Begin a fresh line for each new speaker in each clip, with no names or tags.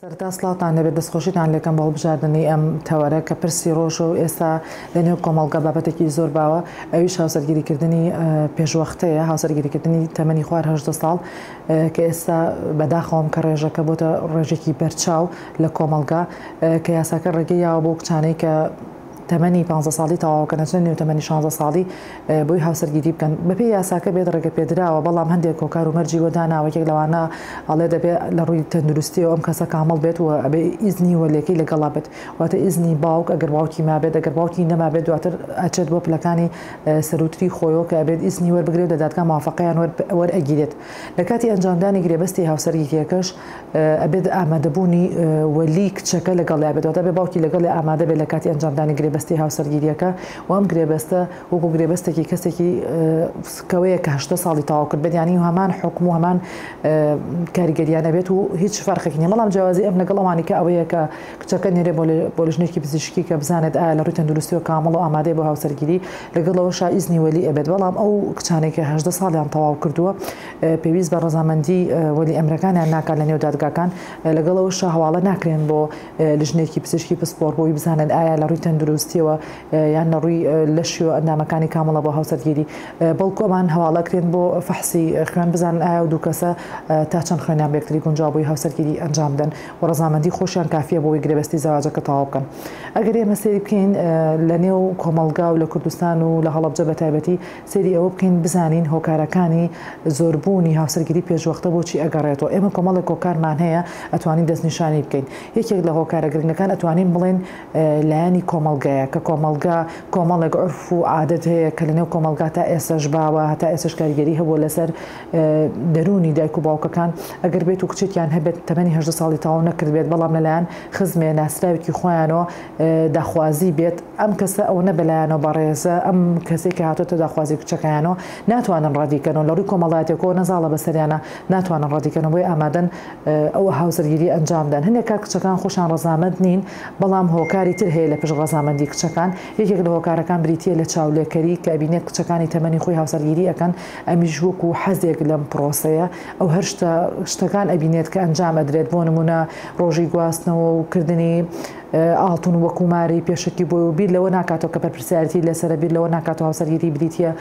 سەرەتا سڵاوتان لێبێت، دەستخۆشیتان لێکەم بۆ هەڵبژاردنی ئەم تەوەرە کە پرسی ڕۆژە و ئێستا لە نێو کۆمەڵگا بابەتێکی زۆر باوە، ئەویش هاوسەرگیریکردنی پێشوەختەیە، هاوسەرگیریکردنی تەمەنی خوار 18 ساڵ کە ئێستا بەداخەوەم کە ڕێژەکە بۆتە ڕێژێکی بەرچاو لە کۆمەڵگا کە یاساکە ڕێگەی یاوە بۆ کچانەی کە تەمەنی پانزە ساڵی تەواو کە نەچنە نێو تەمەنی شانزە ساڵی بۆی هاوسەرگیری بکەن بەپێی یاساکە بێت ڕێگە پێدراوە بەڵام هەندێک هۆکار و مەرجی بۆ داناوە یەکێک لەوانە ئەڵێ دەبێ لە ڕووی تەندروستیەوە ئەم کەسە کامڵ بێت و ئەبێ ئیزنی وەلێکەی لەگەڵا بێت واتە ئیزنی باوک ئەگەر باوکی مابێت ئەگەر باوکی نەمابێت دواتر ئەچێت بۆ پلەکانی سەروتری خۆیەوە کە ئەبێت ئیزنی وەربگرێت لە دادگا موافقەیان وەرئەگیرێت لە کاتی ئەنجامدانی گرێبەستی هاوسەرگیریەکەش ئەبێت ئامادەبوونی وەلی کچەکە لەگەڵیا بێت، واتە ئەبێت باوکی لەگەڵی ئامادە بێت لە کاتی ئەنجامدانی گرێبەستی هاوسەرگیرییەکە و ئەم گرێبەستە وەکو گرێبەستێکی کەسێکی کەوەیە کە 18 ساڵی تەواو کرد بێت، یانی هەمان حوکم و هەمان کاریگەریان ئەبێت و هیچ فەرقێک نییە. بەڵام جیاوازی ئەم لەگەڵ ئەوانی کە ئەوەیە کە کچەکە نێرێ بۆ لیژنەیەکی پزیشکی کە بزانێت ئایا لە ڕووی تەندروستیەوە کامڵ و ئامادەیە بۆ هاوسەرگیری، لەگەڵ ئەوەشا ئیزنی وەلی ئەبێت. بەڵام ئەو کچانەی کە 18 ساڵیان تەواو کردووە پێویست بە ڕەزامەندی وەلی ئەمرەکانیان ناکات لە نێو دادگاکان، لەگەڵ ئەوەشا هەواڵە ناکرێن بۆ لیژنەیەکی پزیشکی پسپۆڕ بۆی بزانن ئایا لە ڕووی تەندروستیەوە یان لە ڕووی لەشیەوە ئەندامەکانی کامڵە بۆ هاوسەرگیری، بەڵکو ئەمان هەواڵە کرێن بۆ فەحسی خوێن بزانن ئایا ئەو دوو کەسە تا چەند خوێنیان بە یەکتری گونجاو بۆی هاوسەرگیری ئەنجام بدەن و ڕەزامەندی خۆشیان کافیە بۆ ئەوەی گرێبەستی زەواجەکە تەواو بکەن. ئەگەر ئێمە سەیری بکەین لە نێو کۆمەڵگا و لە کوردستان و لە هەڵەبجە بە تایبەتی سەیری ئەوە بکەین بزانین هۆکارەکانی زۆربوونی هاوسەرگیری پێشوەختە بۆچی ئەگەڕێتەوە، ئێمە کۆمەڵێک هۆکارمان هەیە ئەتوانین دەستنیشانی بکەین، یەکێک لە هۆکارە گرنگەکان ئەتوانین بڵێین لایەنی کۆمەڵگەیە کە کۆمەڵگا کۆمەڵێک عورف و عادەت هەیە کە لەنێو کۆمەڵگا تا ئێستاش باوە هەتا ئێستاش کاریگەری هەبووە لەسەر دەروونی دایک و باوکەکان ئەگەر بێت و کچێکیان هەبێت تەمەنی 18 ساڵی تەواو نەکردبێت بەڵام لەلایەن خزمێ ناسراوێکی خۆیانەوە داخوازی بێت ئەم کەسە ئەوەنە بەلایانەوە بەڕێزە، ئەم کەسەی کە هاتۆتە داخوازی کچەکەیانەوە ناتوانن ڕەدی کەنەوە، لە ڕووی کۆمەڵایەتیەکەوە نەزاڵە بەسەریانە ناتوانن ڕەدی کەنەوە، بۆیە ئامادەن ئەو هاوسەرگیریە ئەنجام بدەن. هەندێک کات کچەکان خۆشیان ڕەزامەند نین، بەڵام هۆکاری تر هەیە لە پشت ڕەزامەندی کچەکان، یەکێک لە هۆکارەکان بریتیە لە چاولێکەری کە ئەبینێت کچەکانی تەمەنی خۆی هاوسەرگیری ئەکەن، ئەمیش وەکو حەزێک لەم پرۆسەیە ئەو هەر شتە شتەکان ئەبینێت کە ئەنجام ئەدرێت، بۆ نمونە ڕۆژی گواستنەوە و کردنی ئاڵتون وەکو مارەی پێشەکی بۆی و بیر لەوە ناکاتەوە کە بەرپرسیارێتی لەسەرە، بیر لەوە ناکاتەوە هاوسەرگیری بریتییە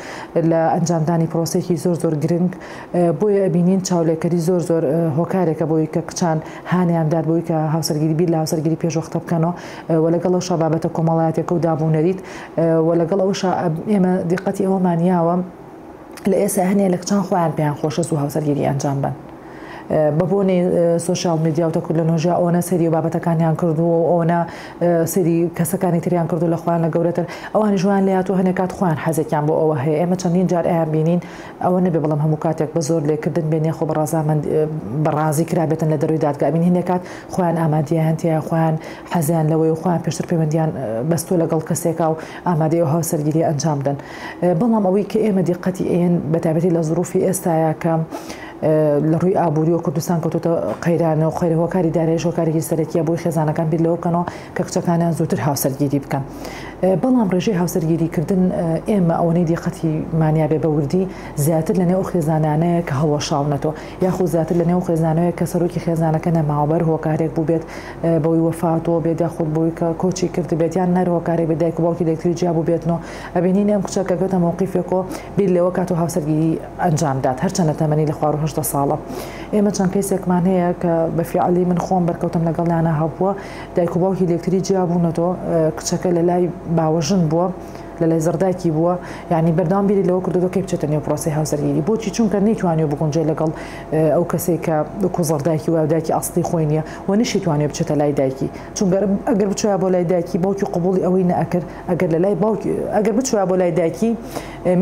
لە ئەنجامدانی پرۆسەیەکی زۆر زۆر گرنگ، بۆیە ئەبینین چاولێکەری زۆر زۆر هۆکارێکە بۆی کە کچان هانیان بدات بۆی کە هاوسەرگیری بیر لە هاوسەرگیری پێشوەختە بکەنەوە و لەگەڵ ئەوشا بابەتە کۆمەڵایەتیەکە و داب و نەریت و لەگەڵ ئەوشا ئێمە دیقەتی ئەوەمان یاوە لە ئێستا هەنێ لە کچان خۆیان پێیان خۆشە زوو هاوسەرگیری ئەنجام بەن. بە بۆنەی سۆشیال میدیا و تەکنەلۆژیا ئەوەنە سەیری بابەتەکانیان کردووە و ئەوەنە سەیری کەسەکانی تریان کردو لە خۆیان لە گەورەتر ئەوانیش وایان لێهاتووە هەنێک کات خۆیان حەزێکیان بۆ ئەوە هەیە ئێمە چەندین جار ئەیان بینین ئەوە نەبێ بەڵام هەموو کاتێک بە زۆر لێکردن بێن یاخۆ بە ڕەزامەند بە ڕازی کرابێتن لە دەروی دادگا بین هەنێک کات خۆیان ئامادەیان تیا خۆیان حەزیان لەوەی و خۆیان پێشتر پەیوەندیان بەستووە لەگەڵ کەسێکا و ئامادەی ئەو هاوسەرگیریە ئەنجام بدەن بەڵام ئەوەی کە ئێمە دیقەتی ئەیەن بە تایبەتی لە زروفی ئێستایا کە لە ڕووی ئابووریەوە کوردستان کەوتۆتە قەیرانەوە خەیرە هۆکاری داراییش هۆکارێکی سەرەکیە بۆی خێزانەکان بیر لەوە بکەنەوە کە کچەکانیان زووتر هاوسەرگیری بکەن بەڵام ڕێژەی هاوسەرگیری کردن ئێمە ئەوەنەی دیقەتی مانیا بێ بە وردی زیاتر لە نێو خێزانانەیە کە هەڵوەشاونەتەوە یاخود زیاتر لە نێو خێزانەوەیە کە سەرۆکی خێزانەکە نەماوە بەر هۆکارێک بووبێت بەوەی وەفاتەوە بێت یاخود بۆی کە کۆچی کردبێت یان نەر هۆکارێک بێت دایک و باوکی لەیەکتری جیا بووبێتنەوە ئەبینین ئەم کچە کە گەتە مەوقیفێکۆ بیر لەوە کات و هاوسەرگیری ئەنجام دات هەرچەندە تەمەنی لە خوار 18 ساڵە ئێمە چەند کەیسێکمان هەیە کە بە فیعلی من خۆم بەرکەوتم لەگەڵیانە هەبووە دایک و باوکی لەکتری جیا بوونەتەوە کچەکە لە لای باوەژن بووە لە لای زڕدایکی بووە یعنی بەردەوام بیری لەوە کردووە کەی بچێتە نێو پرۆسەی هاوسەرگیری بۆچی چونکە نەیتوانیوە بگونجێ لەگەڵ ئەو کەسێک کە وەکو زڕدایکی وایە و دایکی ئەسڵی خۆی نییە و نەشیتوانیوە بچێتە لای دایکی چونکە ئەگەر بچوایە بۆ لای دایکی باوکی قبوڵی ئەوەی نەئەکرد ئەگەر لە لای باوکی ئەگەر بچوایە بۆ لای دایکی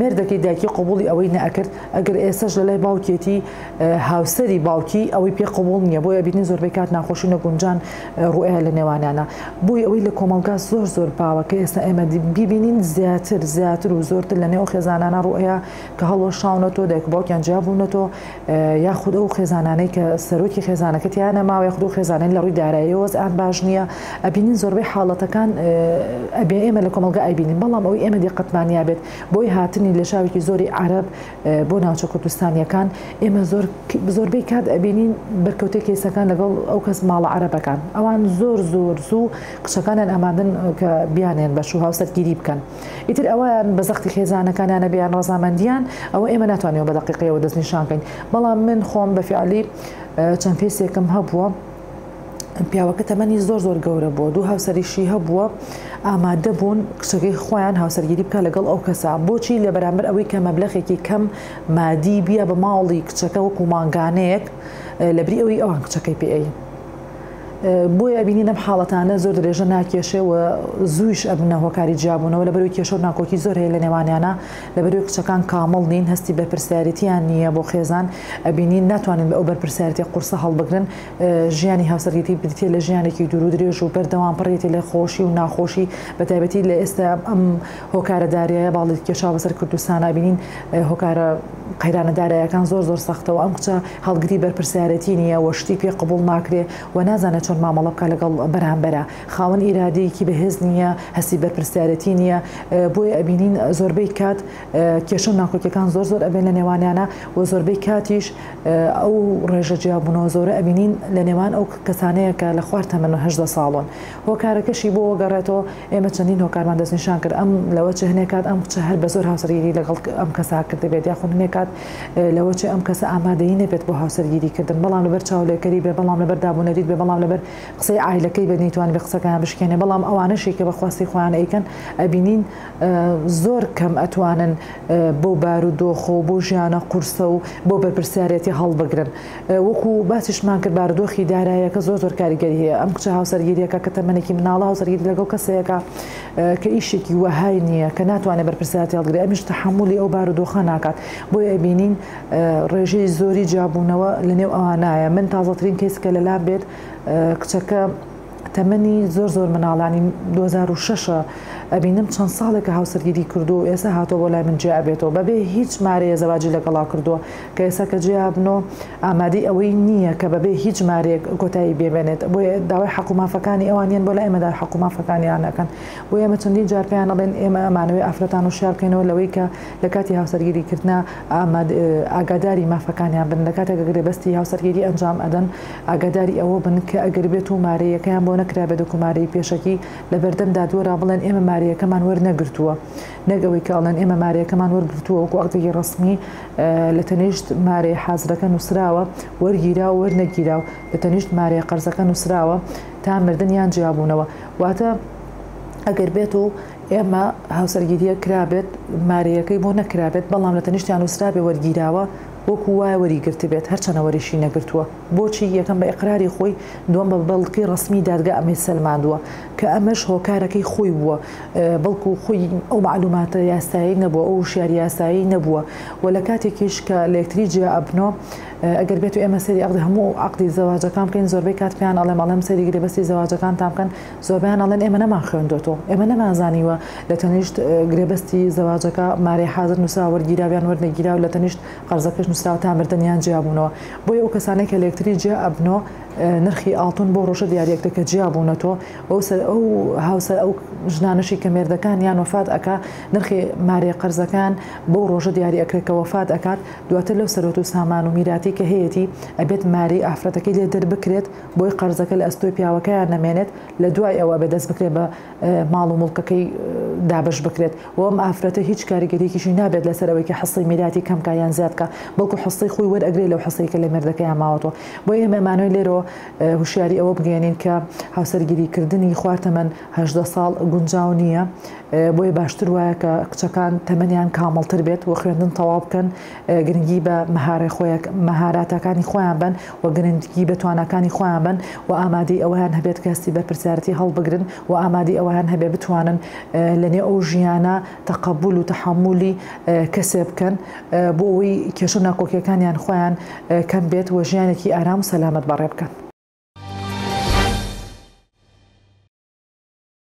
مێردەکەی دایکی قبوڵی ئەوەی نەئەکرد ئەگەر ئێستاش لە لای باوکێتی هاوسەری باوکی ئەوەی پێ قبوڵ نییە بۆیە بینی زۆربەی کات ناخۆشی نەگونجان ڕوئەیە لە نێوانیانە بۆی ئەوەی لە کۆمەڵگا زۆر زۆر باوە کە ئێستا ئێمە بیبینین. زیاتر زیاتر و زۆرتر لە نێو ئەو خێزانانە ڕوئەیا کە هەڵوەشاونەتەوە، دایک و باوکیان جیا بوونەتەوە، یاخود ئەو خێزانانەی کە سەرۆکی خێزانەکە تیا نەماوە، یاخود ئەو خێزانەی لە ڕووی داراییەوە وەزعیان باش نییە، ئەبینین زۆربەی حاڵەتەکان ئەبێ ئێمە لە کۆمەڵگا ئەیبینین، بەڵام ئەوەی ئێمە دیقەتمان یابێت بۆی هاتنی لێشاوێکی زۆری عەرەب بۆ ناوچە کوردستانیەکان ئێمە زۆر زۆربەی کات ئەبینین بەرکەوتەی کەیسەکان لەگەڵ ئەو کەس ماڵە عەرەبەکان ئەوان زۆر زۆر زوو کچەکانیان ئامادەن کە بیانێن بە شوو هاوسەرگیری بکەن ئیتر ئەویان بە زەختی خێزانەکانیانە بیان ڕەزامەندیان ئەوە ئێمە ناتوانین بە دەقیقەیەوە دەستنیشان کەین بەڵام من خۆم بە فعلی چەند کەیسێکم هەبووە پیاوەکە تەمەنی زۆر زۆر گەورە بووە دوو هاوسەریشی هەبووە ئامادە بوون کچەکەی خۆیان هاوسەرگیری بکە لەگەڵ ئەو کەسە بۆچی لە بەرامبەر ئەوەی کە مەبلەخێکی کەم مادی بیە بە ماڵی کچەکە وەکو مانگانەیەک لەبری ئەوەی ئەوان کچەکەی پێ ئەین. بۆیە ئەبینین ئەم حاڵەتانە زۆر درێژە ناکێشێ و زوویش ئەبنە هۆکاری جیابوونەوە لەبەرەوەی کێشە و ناکۆکی زۆر هەیە لە نێوانیانە لەبەرەوەی کچەکان کامڵ نین هەستی بەرپرسیارێتیان نییە بۆ خێزان ئەبینین ناتوانن ئەو بەرپرسیارێتی قورسە هەڵبگرن ژیانی هاوسەرگیری بریتیە لە ژیانێکی دوور و درێژ و بەردەوام پڕیەتی لە خۆشی و ناخۆشی بەتایبەتی لە ئێستا ئەم هۆکارە دارایە باڵی کێشاوە بەسەر کوردستان ئەبینین هۆکارە قەیرانە دارایەکان زۆر زۆر سەختە و ئەم کچە هەڵگری بەرپرسیارێتی نییە و شتی پێ قبوڵ ناکرێ و نازانێت چۆن مامەڵە بکات لەگەڵ بەرامبەرا خاوەن ئیرادەیەکی بەهێز نییە هەستی بەرپرسیارێتی نییە بۆیە ئەبینین زۆربەی کات کێشە و ناکۆکیەکان زۆر زۆر ئەبێن لە نێوانیانە و زۆربەی کاتیش ئەو ڕێژە جیابوونەوە زۆرە ئەبینین لە نێوان ئەو کەسانەیە کە لە خوار تەمەن 18 ساڵن هۆکارەکەشی بۆ گەڕێتەوە ئێمە چەندین هۆکارمان دەستنیشان کرد ئەم لەوە چ هەنێک کات ئەم کچە هەر بە زۆر هاوسەرگیری لەگەڵ ئەم کەسا کردبێت یاخود هەنێک کات لەوە چ ئەم کەسە ئامادەیی نەبێت بۆ هاوسەرگیری کردن بەڵام لەبەر چاولێکەری بێ بەڵام لەبەر دابونەریت بێ بەڵام لەبەر قسەی عایلەکەی بێت نەیتوانبێ قسەکەیان بشکێنێ بەڵام ئەوانەشی کە بە خواستی خۆیان ئەیکەن ئەبینین زۆر کەم ئەتوانن بۆ بارودۆخ و بۆ ژیانە قورسە و بۆ بەرپرسیارێتی هەڵبگرن وەکو باسیشمان کرد بارودۆخی دارایەکە زۆر زۆر کاریگەری هەیە ئەم کچە هاوسەرگیریەکە کە تەمەنێکی مناڵە هاوسەرگیری لەگەڵ کەسێکە کە ئیشێکی وەهای نییە کە ناتوانێت بەرپرسیارەتی هەڵگرێت ئەمیش تەحەمولی ئەو بارودۆخە ناکات بۆیە ئەبینین ڕێژەی زۆری جیابوونەوە لەنێو ئەوانایە من تازەترین کەیس کە لەلام بێت کچەکە تەمەنی زۆر زۆر مناڵانی 2006 ئەبینم چەند ساڵێکە هاوسەرگیری کردووە و ئێستا هاتووە بۆ لای من جیا ئەبێتەوە بەبێ هیچ مارەیە زەواجی لەگەڵا کردووە کە ئێستا کە جیا بنۆ ئامادەی ئەوەی نییە کە بەبێ هیچ مارەیەک کۆتایی بێبێنێت بۆیە داوای حەق و مافەکانی ئەوان یەن بۆ لای ئێمە داوای حەق و مافەکانیان ئەکەن بۆیە ئێمە چەندین جار پێیان ئەڵێن ئێمە ئەمانەوێ ئافرەتان وشیار بکەینەوە لەوەی کە لە کاتی هاوسەرگیری کردنا ئاگاداری مافەکانیان بن لە کاتێک گرێبەستی هاوسەرگیری ئەنجام ئەدەن ئاگاداری ئەوە بن کە ئەگەر بێت و مارەیەکەیان بۆ نەکرابێت وەکو مارەی پێشەکی لە بەردەم دادوەرا بڵێن ئێمە مارەیەکەمان وەرنەگرتووە نەک ئەوەی کە ئەڵێن ئێمە مارەیەکەمان وەرگرتووە وەکو عەقدێکی ڕەسمی لە تەنیشت مارەی حازرەکە نووسراوە وەرگیراو وەرنەگیراو لە تەنیشت مارەی قەرزەکە نووسراوە تا مردن یان جیابوونەوە واتە ئەگەر بێت و ئێمە هاوسەرگیرییەک کرابێت مارەیەکەی بۆ نەکرابێت بەڵام لە تەنیشتیان نووسرابێ وەرگیراوە وەکو وایە وەریگرتبێت هەرچەنە وەریشی نەگرتووە بۆچی یەکەم بە ئیقراری خۆی دووەم بە بەڵگەی ڕەسمی دادگا ئەمەی سەلماندووە کە ئەمەش هۆکارەکەی خۆی بووە بەڵکو خۆی ئەو مەعلوماتە یاسایی نەبووە ئەو وشیاری یاسایی نەبووە و لە کاتێکیش کە لە یەکتری جیا ئەبنۆ ئەگەر بێت و ئێمە سەیری عەقدی هەموو عەقدی زەواجەکان بکەین زۆربەی کات پێیان ئەڵێم ئەڵێم سەیری گرێبەستی زەواجەکانتان بکەن زۆربەیان ئەڵێن ئێمە نەمان خوێندۆتەوە، ئێمە نەمانزانیوە لە تەنیشت گرێبەستی زەواجەکە مارەی حازر نووسراوە وەرگیراو یان وەرنەگیراو، لە تەنیشت قەرزەکەش نووسراوە تا مردن یان جیابوونەوە. بۆیە ئەو کەسانەی کە لە یەکتری جیا ئەبنەوە نرخی ئاڵتون بەو ڕۆژە دیاری ئەکرێت کە جیا بوونەتەوە و ئەو سەر ئەو هاوسەر ئەو ژنانەشی کە مێردەکانیان وەفات ئەکا نرخی مارەی قەرزەکەیان بەو ڕۆژە دیاری ئەکرێت کە وەفات ئەکات دواتر لەو سەروەت و سامان و میراتی کە هەیەتی ئەبێت مارەی ئافرەتەکەی لێ دەربکرێت بۆی قەرزەکە لە ئەستۆی پیاوەکەیان نەمێنێت، لە دوای ئەوە ئەبێت دەست بکرێت بە ماڵ و موڵکەکەی دابەش بکرێت و ئەم ئافرەتە هیچ کاریگەریەکیشی نابێت لەسەر ئەوەی کە حسەی میراتی کەم کا یان زیاد کا، بەڵکو حسەی خۆی وەرئەگرێت لەو حسەی کە لە مێردەکەیان ماوەتەوە. بۆیە ئێمە ئەمانەوێت لێرەوە هوشیاری ئەوە بگەیەنین کە هاوسەرگیری کردنی خوار تەمەن 18 ساڵ گونجاو نییە، بۆیە باشتر وایە کە کچەکان تەمەنیان کامڵتر بێت و خوێندن تەواو بکەن، گرنگی بە مەهاراتەکانی خۆیان بەن و گرنگی بە تواناکانی خۆیان بەن و ئامادەی ئەوەیان هەبێت کە هەستی بەرپرسیارەتی هەڵبگرن و ئامادەی ئەوەیان هەبێت بتوانن لەنێو ئەو ژیانە تەقەبول و تەحەمولی کەسێ بکەن بۆ ئەوەی کێشە و ناکۆکیەکانیان خۆیان کەم بێت و ژیانێکی ئارام و سەلامەت بەڕێ بکەن.